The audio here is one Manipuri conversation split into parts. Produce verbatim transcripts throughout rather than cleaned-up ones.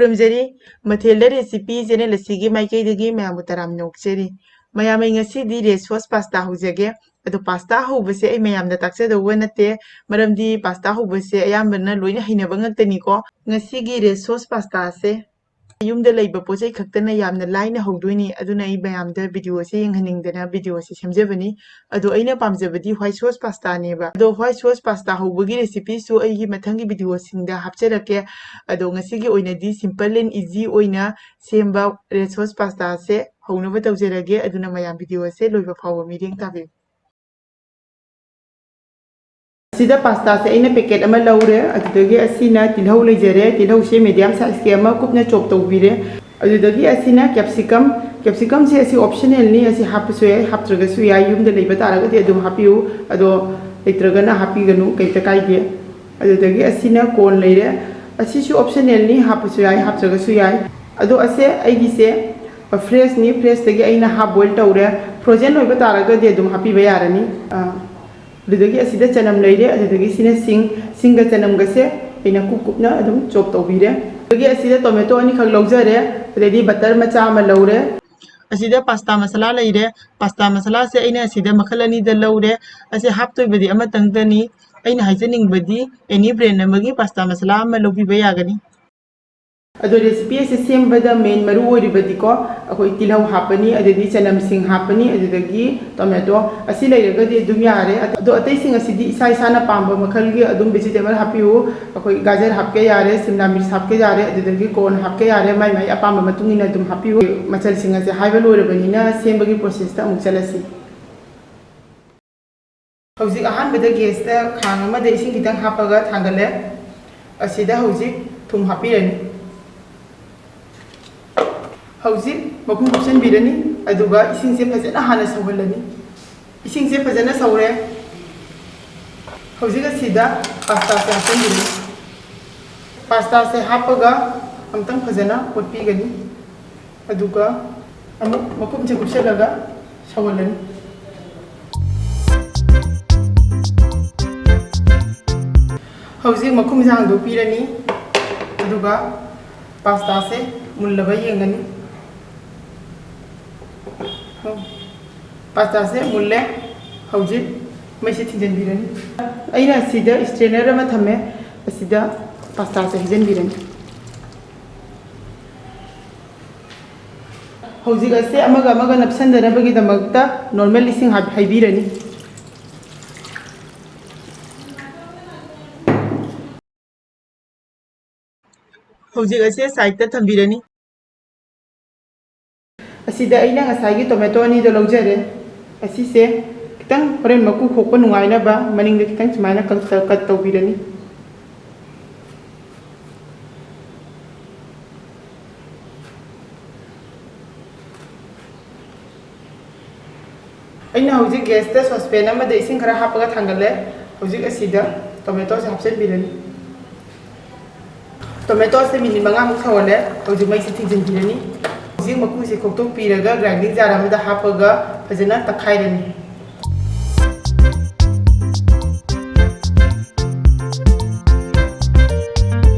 ꯈꯨꯔꯨꯝꯖꯔꯤ꯫ ꯃꯊꯦꯜꯗ ꯔꯦꯁꯤꯄꯤ ꯆꯦꯅꯦꯜ ꯑꯁꯤꯒꯤ ꯃꯥꯏꯀꯩꯗꯒꯤ ꯃꯌꯥꯝꯕꯨ ꯇꯔꯥꯝꯅ ꯑꯣꯛꯆꯔꯤ꯫ ꯃꯌꯥꯝ, ꯑꯩ ꯉꯁꯤꯗꯤ ꯔꯦꯗ ꯁꯣꯁ ꯄꯥꯁꯇꯥ ꯍꯧꯖꯒꯦ꯫ ꯑꯗꯣ ꯄꯥꯁꯇꯥ ꯍꯧꯕꯁꯦ ꯑꯩ ꯃꯌꯥꯝꯗ ꯇꯥꯛꯆꯗꯧꯕ ꯅꯠꯇꯦ, ꯃꯔꯝꯗꯤ ꯄꯥꯁꯇꯥ ꯍꯧꯕꯁꯦ ꯑꯌꯥꯝꯕꯅ ꯂꯣꯏꯅ ꯍꯩꯅꯕ ꯉꯥꯛꯇꯅꯤꯀꯣ꯫ ꯉꯁꯤꯒꯤ ꯔꯦꯗ ꯁꯣꯁ ꯄꯥꯁꯇꯥꯁꯦ ꯌꯨꯝꯗ ꯂꯩꯕ ꯄꯣꯠ ꯆꯩ ꯈꯛꯇꯅ ꯌꯥꯝꯅ ꯂꯥꯏꯅ ꯍꯧꯗꯣꯏꯅꯤ꯫ ꯑꯗꯨꯅ ꯑꯩ ꯃꯌꯥꯝꯗ ꯚꯤꯗꯤꯑꯣ ꯑꯁꯤ ꯌꯦꯡꯍꯟꯅꯤꯡꯗꯅ ꯚꯤꯗꯤꯑꯣ ꯑꯁꯤ ꯁꯦꯝꯖꯕꯅꯤ꯫ ꯑꯗꯣ ꯑꯩꯅ ꯄꯥꯝꯖꯕꯗꯤ ꯋꯥꯏꯠ ꯁꯣꯁ ꯄꯥꯁꯇꯥꯅꯦꯕ꯫ ꯑꯗꯣ ꯋꯥꯏꯠ ꯁꯣꯁ ꯄꯥꯁꯇꯥ ꯍꯧꯕꯒꯤ ꯔꯦꯁꯤꯄꯤꯁꯨ ꯑꯩꯒꯤ ꯃꯊꯪꯒꯤ ꯚꯤꯗꯤꯑꯣꯁꯤꯡꯗ ꯍꯥꯞꯆꯔꯛꯀꯦ꯫ ꯑꯗꯣ ꯉꯁꯤꯒꯤ ꯑꯣꯏꯅꯗꯤ simple and easy ꯑꯣꯏꯅ ꯁꯦꯝꯕ ꯔꯦꯗ ꯁꯣꯁ ꯄꯥꯁꯇꯥꯁꯦ ꯍꯧꯅꯕ ꯇꯧꯖꯔꯒꯦ꯫ ꯑꯗꯨꯅ ꯃꯌꯥꯝ ꯚꯤꯗꯤꯑꯣ ꯑꯁꯦ ꯂꯣꯏꯕ ꯐꯥꯎꯕ ꯃꯤꯠꯌꯦꯡ ꯇꯥꯕꯤꯌꯨ꯫ ꯑꯁꯤꯗ ꯄꯥꯁꯇꯥꯁꯦ ꯑꯩꯅ ꯄꯦꯀꯦꯠ ꯑꯃ ꯂꯧꯔꯦ꯫ ꯑꯗꯨꯗꯒꯤ ꯑꯁꯤꯅ ꯇꯤꯜꯍꯧ ꯂꯩꯖꯔꯦ꯫ ꯇꯤꯜꯍꯧꯁꯦ ꯃꯦꯗꯤꯌꯝ ꯁꯥꯏꯖꯀꯤ ꯑꯃ ꯀꯨꯞꯅ ꯆꯣꯞ ꯇꯧꯕꯤꯔꯦ꯫ ꯑꯗꯨꯗꯒꯤ ꯑꯁꯤꯅ ꯀꯦꯞꯁꯤꯀꯝ꯫ ꯀꯦꯞꯁꯤꯀꯝꯁꯦ ꯑꯁꯤ ꯑꯣꯞꯁꯅꯦꯜꯅꯤ꯫ ꯑꯁꯤ ꯍꯥꯞꯄꯁꯨ ꯌꯥꯏ, ꯍꯥꯞꯇ꯭ꯔꯒꯁꯨ ꯌꯥꯏ꯫ ꯌꯨꯝꯗ ꯂꯩꯕ ꯇꯥꯔꯒꯗꯤ ꯑꯗꯨꯝ ꯍꯥꯞꯄꯤꯌꯨ, ꯑꯗꯣ ꯂꯩꯇ꯭ꯔꯒꯅ ꯍꯥꯞꯄꯤꯒꯅꯨ, ꯀꯩꯝꯇ ꯀꯥꯏꯗꯦ꯫ ꯑꯗꯨꯗꯒꯤ ꯑꯁꯤꯅ ꯀꯣꯔꯟ ꯂꯩꯔꯦ꯫ ꯑꯁꯤꯁꯨ ꯑꯣꯞꯁꯅꯦꯜꯅꯤ, ꯍꯥꯞꯄꯁꯨ ꯌꯥꯏ, ꯍꯥꯞꯇ꯭ꯔꯒꯁꯨ ꯌꯥꯏ꯫ ꯑꯗꯣ ꯑꯁꯦ ꯑꯩꯒꯤꯁꯦ ꯐ꯭ꯔꯦꯁꯅꯤ꯫ ꯐ꯭ꯔꯦꯁꯇꯒꯤ ꯑꯩꯅ ꯍꯥꯐ ꯕꯣꯏꯜ ꯇꯧꯔꯦ꯫ ꯐ꯭ꯔꯣꯖꯟ ꯑꯣꯏꯕ ꯇꯥꯔꯒꯗꯤ ꯑꯗꯨꯝ ꯍꯥꯞꯄꯤꯕ ꯌꯥꯔꯅꯤ꯫ ꯑꯥ, ꯑꯗꯨꯗꯒꯤ ꯑꯁꯤꯗ ꯆꯅꯝ ꯂꯩꯔꯦ꯫ ꯑꯗꯨꯗꯒꯤ ꯁꯤꯅ ꯁꯤꯡ꯫ ꯁꯤꯡꯒ ꯆꯅꯝꯒꯁꯦ ꯑꯩꯅ ꯀꯨꯞ ꯀꯨꯞꯅ ꯑꯗꯨꯝ ꯆꯣꯞ ꯇꯧꯕꯤꯔꯦ꯫ ꯑꯗꯨꯗꯒꯤ ꯑꯁꯤꯗ ꯇꯣꯃꯦꯇꯣ ꯑꯅꯤꯈꯛ ꯂꯧꯖꯔꯦ꯫ ꯑꯗꯩꯗꯤ ꯕꯇꯔ ꯃꯆꯥ ꯑꯃ ꯂꯧꯔꯦ꯫ ꯑꯁꯤꯗ ꯄꯥꯁꯇꯥ ꯃꯁꯥꯂꯥ ꯂꯩꯔꯦ꯫ ꯄꯥꯁꯇꯥ ꯃꯁꯥꯂꯥꯁꯦ ꯑꯩꯅ ꯑꯁꯤꯗ ꯃꯈꯜ ꯑꯅꯤꯗ ꯂꯧꯔꯦ꯫ ꯑꯁꯤ ꯍꯥꯞꯇꯣꯏꯕꯗꯤ ꯑꯃꯇꯪꯗꯅꯤ꯫ ꯑꯩꯅ ꯍꯥꯏꯖꯅꯤꯡꯕꯗꯤ ꯑꯦꯅꯤ ꯕ꯭ꯔꯦꯟ ꯑꯃꯒꯤ ꯄꯥꯁꯇꯥ ꯃꯁꯥꯂꯥ ꯑꯃ ꯂꯧꯕꯤꯕ ꯌꯥꯒꯅꯤ꯫ ꯑꯗꯣ ꯔꯦꯁꯤꯄꯤ ꯑꯁꯤ ꯁꯦꯝꯕꯗ ꯃꯦꯟ ꯃꯔꯨ ꯑꯣꯏꯔꯤꯕꯗꯤꯀꯣ, ꯑꯩꯈꯣꯏ ꯇꯤꯜꯍꯧ ꯍꯥꯞꯄꯅꯤ, ꯑꯗꯩꯗꯤ ꯆꯅꯝꯁꯤꯡ ꯍꯥꯞꯄꯅꯤ, ꯑꯗꯨꯗꯒꯤ ꯇꯣꯃꯦꯇꯣ ꯑꯁꯤ ꯂꯩꯔꯒꯗꯤ ꯑꯗꯨꯝ ꯌꯥꯔꯦ꯫ ꯑꯗꯣ ꯑꯇꯩꯁꯤꯡ ꯑꯁꯤꯗꯤ ꯏꯁꯥ ꯏꯁꯥꯅ ꯄꯥꯝꯕ ꯃꯈꯜꯒꯤ ꯑꯗꯨꯝ ꯚꯦꯖꯤꯇꯦꯕꯜ ꯍꯥꯞꯄꯤꯌꯨ꯫ ꯑꯩꯈꯣꯏ ꯒꯥꯖꯔ ꯍꯥꯞꯀꯦ ꯌꯥꯔꯦ, ꯁꯤꯝꯂꯥ ꯃꯤꯔꯆ ꯍꯥꯞꯀꯦ ꯌꯥꯔꯦ, ꯑꯗꯨꯗꯒꯤ ꯀꯣꯔꯟ ꯍꯥꯞꯀꯦ ꯌꯥꯔꯦ, ꯃꯥꯏ ꯃꯥꯏ ꯑꯄꯥꯝꯕ ꯃꯇꯨꯡ ꯏꯟꯅ ꯑꯗꯨꯝ ꯍꯥꯞꯄꯤꯌꯨ꯫ ꯃꯆꯜꯁꯤꯡ ꯑꯁꯦ ꯍꯥꯏꯕ ꯂꯣꯏꯔꯕꯅꯤꯅ ꯁꯦꯝꯕꯒꯤ ꯄ꯭ꯔꯣꯁꯦꯁꯇ ꯑꯃꯨꯛ ꯆꯠꯂꯁꯤ꯫ ꯍꯧꯖꯤꯛ ꯑꯍꯥꯟꯕꯗ ꯒꯦꯁꯇ ꯈꯥꯡ ꯑꯃꯗ ꯏꯁꯤꯡ ꯈꯤꯇꯪ ꯍꯥꯞꯄꯒ ꯊꯥꯡꯒꯠꯂꯦ꯫ ꯑꯁꯤꯗ ꯍꯧꯖꯤꯛ ꯊꯨꯝ ꯍꯥꯞꯄꯤꯔꯅꯤ꯫ ꯍꯧꯖꯤꯛ ꯃꯈꯨꯝ ꯀꯨꯞꯁꯤꯟꯕꯤꯔꯅꯤ, ꯑꯗꯨꯒ ꯏꯁꯤꯡꯁꯦ ꯐꯖꯅ ꯍꯥꯟꯅ ꯁꯧꯍꯜꯂꯅꯤ꯫ ꯏꯁꯤꯡꯁꯦ ꯐꯖꯅ ꯁꯧꯔꯦ꯫ ꯍꯧꯖꯤꯛ ꯑꯁꯤꯗ ꯄꯥꯁꯇꯥꯁꯦ ꯍꯥꯞꯆꯤꯟꯕꯤꯔꯅꯤ꯫ ꯄꯥꯁꯇꯥꯁꯦ ꯍꯥꯞꯄꯒ ꯑꯃꯨꯛꯇꯪ ꯐꯖꯅ ꯑꯣꯠꯄꯤꯒꯅꯤ꯫ ꯑꯗꯨꯒ ꯑꯃꯨꯛ ꯃꯈꯨꯝꯁꯦ ꯀꯨꯞꯁꯜꯂꯒ ꯁꯧꯍꯜꯂꯅꯤ꯫ ꯍꯧꯖꯤꯛ ꯃꯈꯨꯝꯁꯦ ꯍꯥꯡꯗꯣꯛꯄꯤꯔꯅꯤ꯫ ꯑꯗꯨꯒ ꯄꯥꯁꯇꯥꯁꯦ ꯃꯨꯜꯂꯕ ꯌꯦꯡꯒꯅꯤ꯫ ꯄꯥꯁꯇꯥꯁꯦ ꯃꯨꯜꯂꯦ꯫ ꯍꯧꯖꯤꯛ ꯃꯩꯁꯦ ꯊꯤꯡꯖꯤꯟꯕꯤꯔꯅꯤ꯫ ꯑꯩꯅ ꯁꯤꯗ strainer ꯑꯃ ꯊꯝꯃꯦ, ꯑꯁꯤꯗ ꯄꯥꯁꯇꯥꯁꯦ ꯍꯩꯖꯤꯟꯕꯤꯔꯅꯤ꯫ ꯍꯧꯖꯤꯛ ꯑꯁꯦ ꯑꯃꯒ ꯑꯃꯒ ꯅꯞꯁꯟꯗꯅꯕꯒꯤꯗꯃꯛꯇ normal ꯏꯁꯤꯡ ꯍꯥꯞ-, ꯍꯩꯕꯤꯔꯅꯤ꯫ ꯍꯧꯖꯤꯛ ꯑꯁꯦ sideꯇ ꯊꯝꯕꯤꯔꯅꯤ꯫ ꯑꯁꯤꯗ ꯑꯩꯅ ꯉꯁꯥꯏꯒꯤ tomato ꯑꯅꯤꯗꯣ ꯂꯧꯖꯔꯦ꯫ ꯑꯁꯤꯁꯦ ꯈꯤꯇꯪ ꯍꯣꯔꯦꯟ ꯃꯀꯨ ꯈꯣꯛꯄ ꯅꯨꯡꯉꯥꯏꯅꯕ ꯃꯅꯤꯡꯗ ꯈꯤꯇꯪ ꯁꯨꯃꯥꯏꯅ ꯀꯛ-, cut ꯇꯧꯕꯤꯔꯅꯤ꯫ ꯑꯩꯅ ꯍꯧꯖꯤꯛ gasꯇ saucepan ꯑꯃꯗ ꯏꯁꯤꯡ ꯈꯔ ꯍꯥꯞꯄꯒ ꯊꯥꯡꯒꯠꯂꯦ꯫ ꯍꯧꯖꯤꯛ ꯑꯁꯤꯗ tomatoꯁꯦ ꯍꯥꯞꯆꯤꯟꯕꯤꯔꯅꯤ꯫ Tomatoꯁꯦ minute ꯃꯉꯥꯃꯨꯛ ꯁꯧꯍꯜꯂꯦ꯫ ꯍꯧꯖꯤꯛ ꯃꯩꯁꯦ ꯊꯤꯡꯖꯤꯟꯕꯤꯔꯅꯤ꯫ ꯍꯧꯖꯤꯛ ꯃꯀꯨꯁꯦ ꯈꯣꯛꯇꯣꯛꯄꯤꯔꯒ grinding jar ꯑꯃꯗ ꯍꯥꯞꯄꯒ ꯐꯖꯅ ꯇꯛꯈꯥꯏꯔꯅꯤ꯫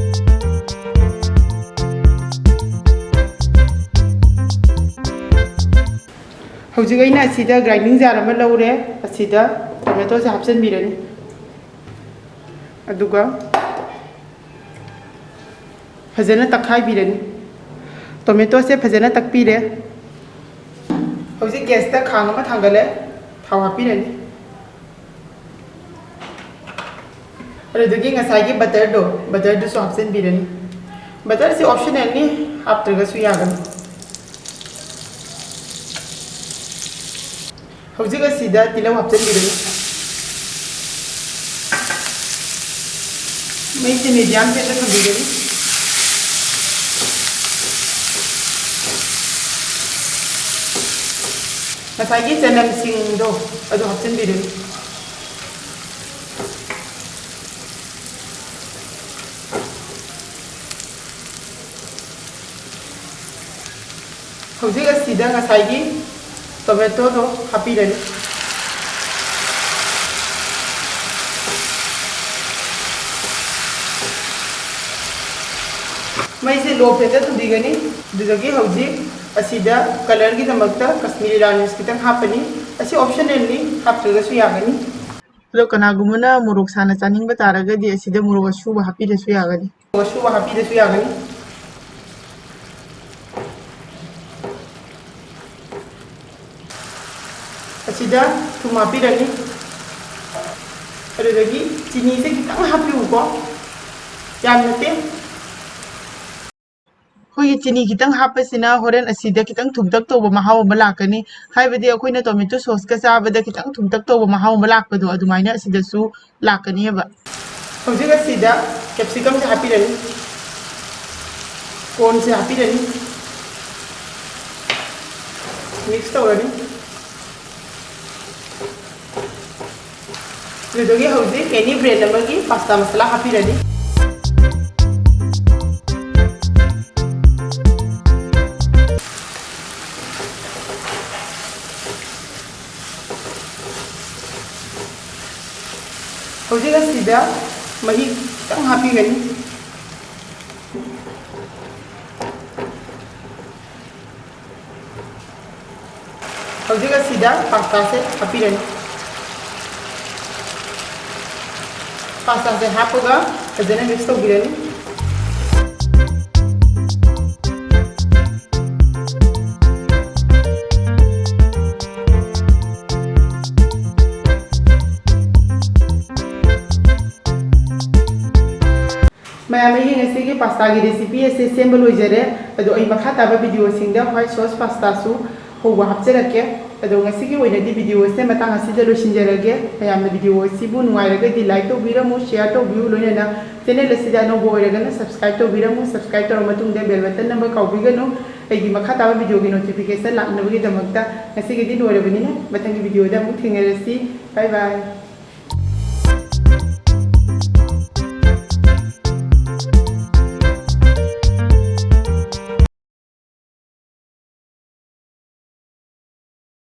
ꯍꯧꯖꯤꯛ ꯑꯩꯅ ꯑꯁꯤꯗ grinding jar ꯑꯃ ꯂꯧꯔꯦ, ꯑꯁꯤꯗ tomatoꯁꯦ ꯍꯥꯞꯆꯤꯟꯕꯤꯔꯅꯤ, ꯑꯗꯨꯒ ꯐꯖꯅ ꯇꯛꯈꯥꯏꯕꯤꯔꯅꯤ꯫ Tomatoꯁꯦ ꯐꯖꯅ ꯇꯛꯄꯤꯔꯦ꯫ ꯍꯧꯖꯤꯛ gasꯇ ꯈꯥꯡ ꯑꯃ ꯊꯥꯡꯒꯠꯂꯦ, ꯊꯥꯎ ꯍꯥꯞꯄꯤꯔꯅꯤ꯫ ꯑꯗꯨꯗꯒꯤ ꯉꯁꯥꯏꯒꯤ butterꯗꯣ, butterꯗꯨꯁꯨ ꯍꯥꯞꯆꯤꯟꯕꯤꯔꯅꯤ꯫ Butterꯁꯤ optionalꯅꯤ, ꯍꯥꯞꯇ꯭ꯔꯒꯁꯨ ꯌꯥꯒꯅꯤ꯫ ꯍꯧꯖꯤꯛ ꯑꯁꯤꯗ ꯇꯤꯜꯍꯧ ꯍꯥꯞꯆꯤꯟꯕꯤꯔꯅꯤ꯫ ꯃꯩꯁꯦ medium flameꯗ ꯊꯝꯕꯤꯔꯅꯤ꯫ ꯉꯁꯥꯏꯒꯤ ꯆꯅꯝꯁꯤꯡꯗꯣ ꯑꯗꯨ ꯍꯥꯞꯆꯤꯟꯕꯤꯔꯅꯤ꯫ ꯍꯧꯖꯤꯛ ꯑꯁꯤꯗ ꯉꯁꯥꯏꯒꯤ tomatoꯗꯣ ꯍꯥꯞꯄꯤꯔꯅꯤ꯫ ꯃꯩꯁꯦ low flameꯗ ꯊꯝꯕꯤꯒꯅꯤ꯫ ꯑꯗꯨꯗꯒꯤ ꯍꯧꯖꯤꯛ ꯑꯁꯤꯗ colourꯒꯤꯗꯃꯛꯇ Kashmiri ꯂꯥꯜ ꯃꯤꯔꯆ ꯈꯤꯇꯪ ꯍꯥꯞꯄꯅꯤ꯫ ꯑꯁꯤ optionalꯅꯤ, ꯍꯥꯞꯇ꯭ꯔꯒꯁꯨ ꯌꯥꯒꯅꯤ꯫ ꯑꯗꯣ ꯀꯅꯥꯒꯨꯝꯕꯅ ꯃꯣꯔꯣꯛ ꯁꯥꯅ ꯆꯥꯅꯤꯡꯕ ꯇꯥꯔꯒꯗꯤ ꯑꯁꯤꯗ ꯃꯣꯔꯣꯛ ꯑꯁꯨꯕ ꯍꯥꯞꯄꯤꯔꯁꯨ ꯌꯥꯒꯅꯤ꯫ ꯃꯣꯔꯣꯛ ꯑꯁꯨꯕ ꯍꯥꯞꯄꯤꯔꯁꯨ ꯌꯥꯒꯅꯤ꯫ ꯑꯁꯤꯗ ꯊꯨꯝ ꯍꯥꯞꯄꯤꯔꯅꯤ꯫ ꯑꯗꯨꯗꯒꯤ ꯆꯤꯅꯤꯁꯦ ꯈꯤꯇꯪ ꯍꯥꯞꯄꯤꯌꯨꯀꯣ, ꯌꯥꯝ ꯅꯠꯇꯦ꯫ ꯑꯩꯈꯣꯏꯒꯤ ꯆꯤꯅꯤ ꯈꯤꯇꯪ ꯍꯥꯞꯄꯁꯤꯅ ꯍꯣꯔꯦꯟ ꯑꯁꯤꯗ ꯈꯤꯇꯪ ꯊꯨꯝꯇꯛ ꯇꯧꯕ ꯃꯍꯥꯎ ꯑꯃ ꯂꯥꯛꯀꯅꯤ꯫ ꯍꯥꯏꯕꯗꯤ ꯑꯩꯈꯣꯏꯅ tomato sauceꯀ ꯆꯥꯕꯗ ꯈꯤꯇꯪ ꯊꯨꯝꯇꯛ ꯇꯧꯕ ꯃꯍꯥꯎ ꯑꯃ ꯂꯥꯛꯄꯗꯣ, ꯑꯗꯨꯃꯥꯏꯅ ꯑꯁꯤꯗꯁꯨ ꯂꯥꯛꯀꯅꯦꯕ꯫ ꯍꯧꯖꯤꯛ ꯑꯁꯤꯗ capsicumꯁꯦ ꯍꯥꯞꯄꯤꯔꯅꯤ, cornꯁꯦ ꯍꯥꯞꯄꯤꯔꯅꯤ, mix ꯇꯧꯔꯅꯤ꯫ ꯑꯗꯨꯗꯒꯤ ꯍꯧꯖꯤꯛ any brand ꯑꯃꯒꯤ pasta ꯃꯁꯥꯂꯥ ꯍꯥꯞꯄꯤꯔꯅꯤ꯫ ꯍꯧꯖꯤꯛ ꯑꯁꯤꯗ ꯃꯍꯤ ꯈꯤꯇꯪ ꯍꯥꯞꯄꯤꯒꯅꯤ꯫ ꯍꯧꯖꯤꯛ ꯑꯁꯤꯗ pastaꯁꯦ ꯍꯥꯞꯄꯤꯔꯅꯤ꯫ Pastaꯁꯦ ꯍꯥꯞꯄꯒ ꯐꯖꯅ mix ꯇꯧꯕꯤꯔꯅꯤ꯫ ꯃꯌꯥꯝ, ꯑꯩꯒꯤ ꯉꯁꯤꯒꯤ pastaꯒꯤ recipe ꯑꯁꯤ ꯁꯦꯝꯕ ꯂꯣꯏꯖꯔꯦ꯫ ꯑꯗꯣ ꯑꯩ ꯃꯈꯥ ꯇꯥꯕ videoꯁꯤꯡꯗ white sauce pastaꯁꯨ ꯍꯧꯕ ꯍꯥꯞꯆꯔꯛꯀꯦ꯫ ꯑꯗꯣ ꯉꯁꯤꯒꯤ ꯑꯣꯏꯅꯗꯤ video ꯑꯁꯦ ꯃꯇꯥꯡ ꯑꯁꯤꯗ ꯂꯣꯏꯁꯤꯟꯖꯔꯒꯦ꯫ ꯃꯌꯥꯝꯅ video ꯑꯁꯤꯕꯨ ꯅꯨꯡꯉꯥꯏꯔꯒꯗꯤ like ꯇꯧꯕꯤꯔꯝꯃꯨ, share ꯇꯧꯕꯤꯌꯨ, ꯂꯣꯏꯅꯅ channel ꯑꯁꯤꯗ ꯑꯅꯧꯕ ꯑꯣꯏꯔꯒꯅ subscribe ꯇꯧꯕꯤꯔꯝꯃꯨ꯫ Subscribe ꯇꯧꯔ ꯃꯇꯨꯡꯗ bell button ꯅꯝꯕ ꯀꯥꯎꯕꯤꯒꯅꯨ꯫ ꯑꯩꯒꯤ ꯃꯈꯥ ꯇꯥꯕ videoꯒꯤ notification ꯂꯥꯛꯅꯕꯒꯤꯗꯃꯛꯇ꯫ ꯉꯁꯤꯒꯤꯗꯤ ꯂꯣꯏꯔꯕꯅꯤꯅ ꯃꯊꯪꯒꯤ videoꯗ ꯑꯃꯨꯛ ꯊꯦꯡꯅꯔꯁꯤ꯫ Bye bye꯫